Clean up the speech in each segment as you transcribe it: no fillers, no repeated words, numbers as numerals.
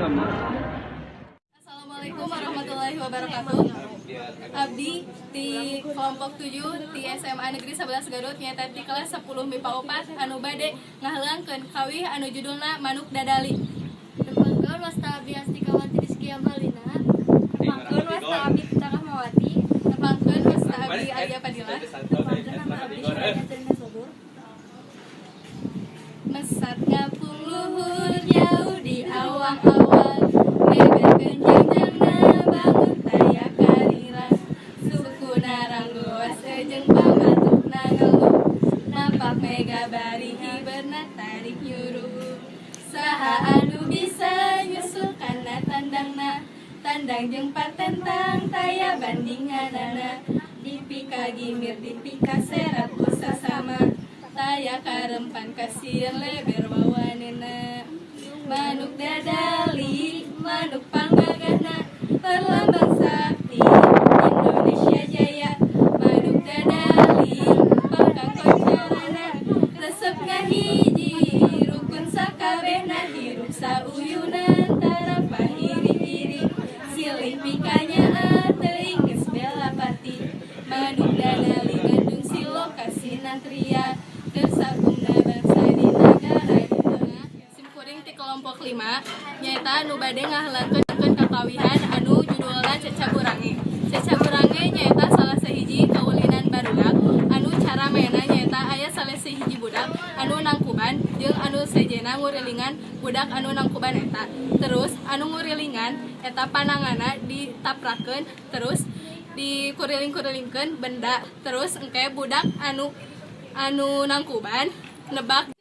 Assalamualaikum warahmatullahi wabarakatuh. Abdi di kelompok 7 di SMA Negeri 11 Garut, nyaeta di kelas 10 MIPA 4, anu bade ngahleungkeun kawih anu judulna Manuk Dadali. Tepangkeun, wasta abdi Astikawati Rizky Amalina. Tepangkeun, wasta abdi Tita Rahmawati. Tepangkeun, wasta abdi Alia Padilla. Tepangkeun, nama abdi Syahria Trina Subur. Mesat ngapung luhur jauh di awang-awang, beberkeun jangjangna bangun taya karirang, sukuna ranggoas jeung pamatukna ngeluh, napak mega bari hiberna tarik nyuruh. Saha anu bisa nyusul kana tandangna, tandang jeung patentang taya bandinganana, dipika gimir dipika serat ku sasama, taya karempan kasieun leber wawanena. Manuk dadali, manuk panggagahna, perlambang sakti Indonesia Jaya. Manuk dadali pangkakoncarana, resep ngahiji rukun sakabehna, hirup sauyunan tara pahiri-hiri, silih pikanyaah teuing geus bela pati. Manuk dadali ngandung silo kasinatria, keur sakumna bangsa di nagara Indonesia. Simkuring ti kelompok 5 nyaeta nu bade ngahlangkeun kakawihan anu judulna Cacaburange. Cacaburange nyaeta salah sahiji kaulinan barudak anu cara mainna nyaeta aya salah sahiji budak anu nangkuban jeung anu sejena ngurilingan budak anu nangkuban eta. Terus anu ngurilingan eta pananganna ditaprakeun, terus dikuriling-kurilingkeun benda, terus engke budak anu anu nangkuban nebak.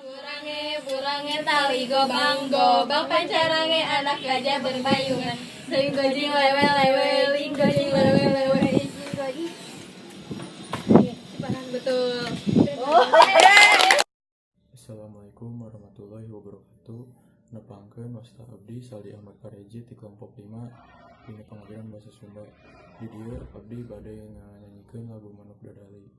Burange burange tali gobang gobang pancarange, anak gajah berpayungan, linggo jing lewe lewe, linggo jing lewe lewe. Betul. Assalamualaikum warahmatullahi wabarakatuh. Nepangkeun, wasta abdi Saldi Ahmad Pareji ti kelompok 5 dina pangajaran bahasa Sunda. Di dieu abdi bade nganyanyikeun lagu Manuk Dadali.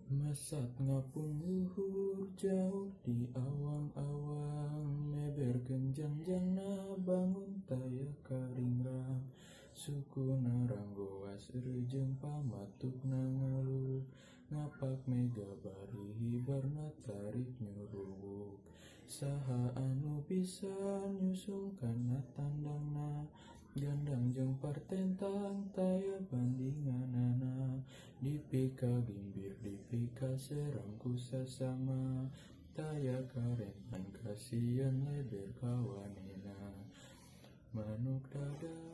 Mesat ngapung luhur jauh di awang-awang, meberkeun jangjangna bangun taya karingrang, sukuna ranggoas jeung pamatukna ngaluh, ngapak mega bari hibarna tarik nyuruwuk. Saha anu bisa nyusul kana tandangna, gandang jeung partentang taya bandinganana, dipika gimbir dipika serang ku sasama, taya karempan kasieun leber kawanena. Manuk dadali.